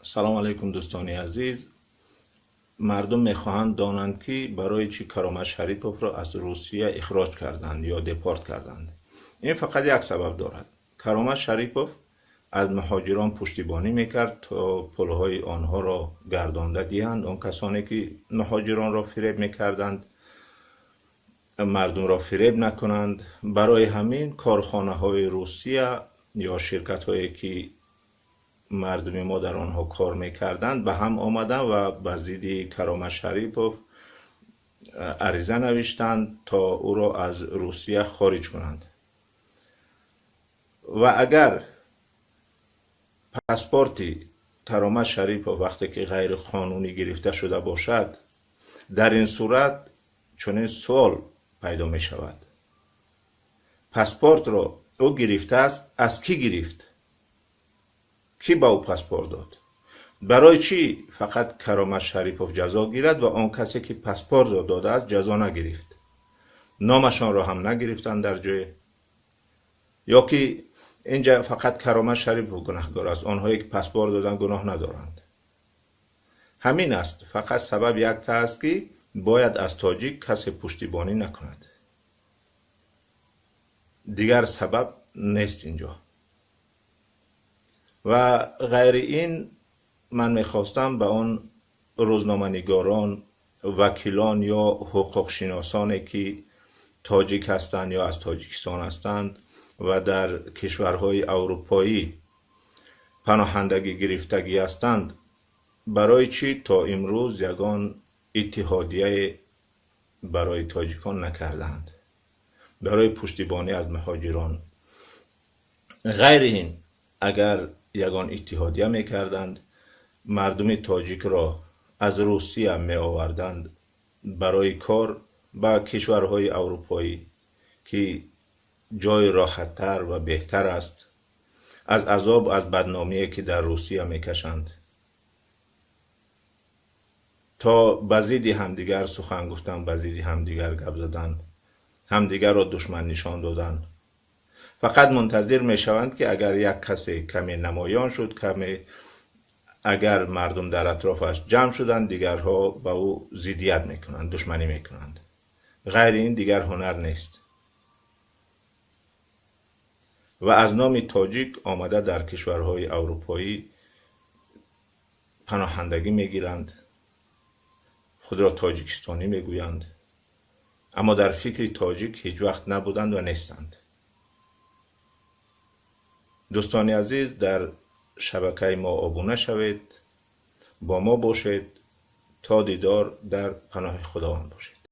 Салом алейкум, дӯстони азиз. Мардум мехоҳанд донанд, ки барои чӣ Каромат Шариповро аз Русия ихроҷ карданд ё депорт карданд. Ин фақат як сабаб дорад: Каромат Шарипов аз муҳоҷирон пуштибонӣ мекард, то пулҳои онҳоро гардонда диҳанд. Он касоне ки муҳоҷиронро фиреб мекарданд, мардумро фиреб накунанд. Барои ҳамин корхонаҳои Русия ё ширкатҳое, ки мардуми мо дар онҳо кор мекарданд, ба ҳам омаданд ва ба зидди Каромат Шарипов ариза навиштанд, то ӯро аз Русия хориҷ кунанд. Ва агар паспорти Каромат Шарипов вақте ки ғайриқонунӣ гирифта шуда бошад, дар ин сурат чунин суол пайдо мешавад: паспортро ӯ гирифтааст, аз кӣ гирифт? Кӣ ба ӯ паспорт дод? Барои чӣ фақат Каромат Шарипов ҷазо гирад ва он касе, ки паспортро додааст, ҷазо нагирифт, номашонро ҳам нагирифтанд дар ҷое? Ё ки инҷа фақат Каромат Шарипов гунаҳкор аст, онҳое ки паспорт доданд, гуноҳ надоранд? Ҳамин аст. Фақат сабаб якта аст, ки бояд аз тоҷик касе пуштибонӣ накунад. Дигар сабаб нест инҷо. Ва ғайри ин ман мехостам ба он рӯзноманигорон, вакилон ё ҳуқуқшиносоне, ки тоҷик ҳастанд ё аз Тоҷикистон ҳастанд ва дар кишварҳои аврупоӣ паноҳандагӣ гирифтагӣ ҳастанд, барои чӣ то имрӯз ягон иттиҳодияе барои тоҷикон накардаанд барои пуштибонӣ аз муҳоҷирон? Ғайри ин, агар ягон иттиҳодия мекарданд, мардуми тоҷикро аз Русия меоварданд барои кор ба кишварҳои аврупоӣ, ки ҷои роҳаттар ва беҳтар аст аз азоб, аз бадномие, ки дар Русия мекашанд. То ба зидди ҳамдигар сухан гуфтан, ба зидди ҳамдигар гап задан, ҳамдигарро душман нишон додан, фақат мунтазир мешаванд, ки агар як касе каме намоён шуд, каме агар мардум дар атрофаш ҷамъ шуданд, дигарҳо ба ӯ зиддият мекунанд, душманӣ мекунанд. Ғайри ин дигар ҳунар нест. Ва аз номи тоҷик омада дар кишварҳои аврупоӣ паноҳандагӣ мегиранд, худро тоҷикистонӣ мегӯянд, аммо дар фикри тоҷик ҳеҷ вақт набуданд ва нестанд. Дӯстони азиз, дар шабакаи мо обуна шавед, бо мо бошед. То дидор, дар паноҳи Худованд бошед.